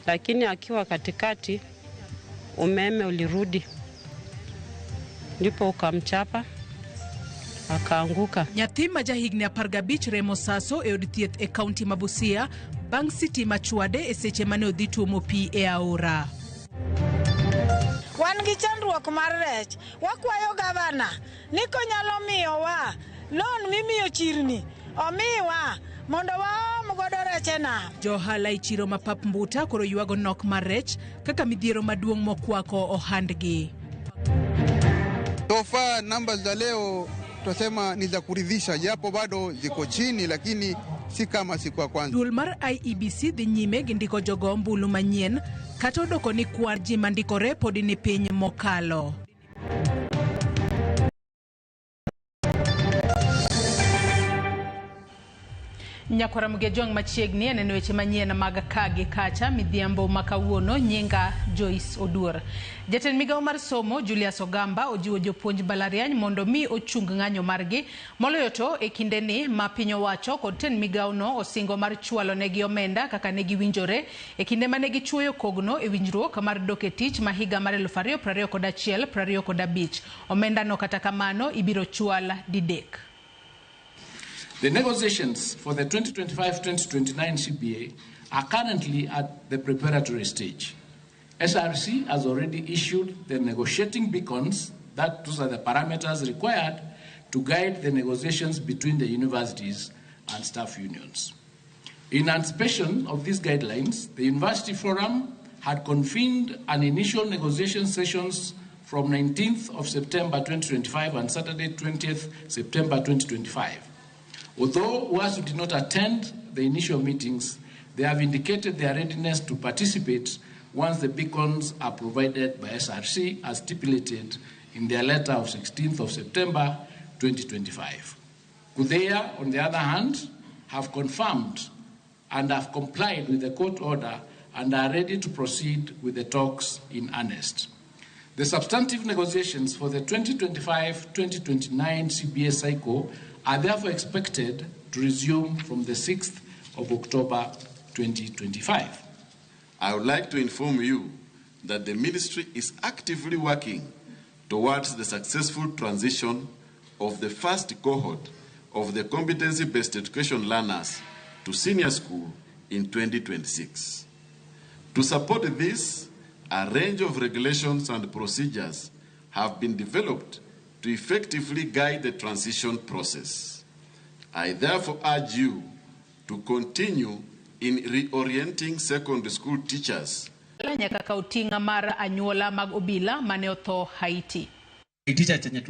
Lakini akiwa katikati umeme ulirudi, ndipo ukamchapa akaanguka. Nyathi ma jahigni 15 remo saso e od thieth e kaunti ma Busia bang' sitima chwade e seche mane odhi tuomo pi e aora. Wan gi chandruok mar rech. Wakwayo gavana ni konyalo miyowa loan mimiyo chirni, omiwa mondo waom godo rech e nam. Jo ohala e chiro ma Pap Mbuta koro ywago nok mar rech kaka midhiero maduong' mokwako ohandgi. So far namba za leo tutasema ni za kuridhisha, japo bado ziko chini, lakini si kama siku ya kwanza. Duol mar IEBC dhi nyime gi ndiko jogo ombulu manyien kata odoko ni kwan ji mandikore pod ni piny mokalo. Nyakwara Mugejwang' machiegni aneno weche manyien mag ka gi kacha midhiambo ma kawuono. Nyinga Joyce Oduor. Jatend migawo mar somo Julius Ogamba ojiwo jopuonj mbalariany mondo mi ochung ng'anyo margi moloyo to e kindeni ma piny owacho kod tend migawono osingo mar chwalo negi omenda kaka ne giwinjore e kinde mane gichuoyo kogno e winjruok mar dok e tich ma higa mar 2021 25. Omendano kata kamano ibiro chwal didek. The negotiations for the 2025-2029 CBA are currently at the preparatory stage. SRC has already issued the negotiating beacons, that those are the parameters required to guide the negotiations between the universities and staff unions. In anticipation of these guidelines, the University Forum had convened an initial negotiation sessions from 19th of September 2025 and Saturday 20th September 2025. Although UASU did not attend the initial meetings, they have indicated their readiness to participate once the beacons are provided by SRC as stipulated in their letter of 16th of September 2025. KUDHEIHA, on the other hand, have confirmed and have complied with the court order and are ready to proceed with the talks in earnest. The substantive negotiations for the 2025-2029 CBA cycle are therefore expected to resume from the 6th of October 2025. I would like to inform you that the ministry is actively working towards the successful transition of the first cohort of the competency-based education learners to senior school in 2026. To support this, a range of regulations and procedures have been developed to effectively guide the transition process. I therefore urge you to continue in reorienting secondary school teachers. Nyaka kaw ting' mar anyuola mag obila mane otho Haiti. Teacher chenye.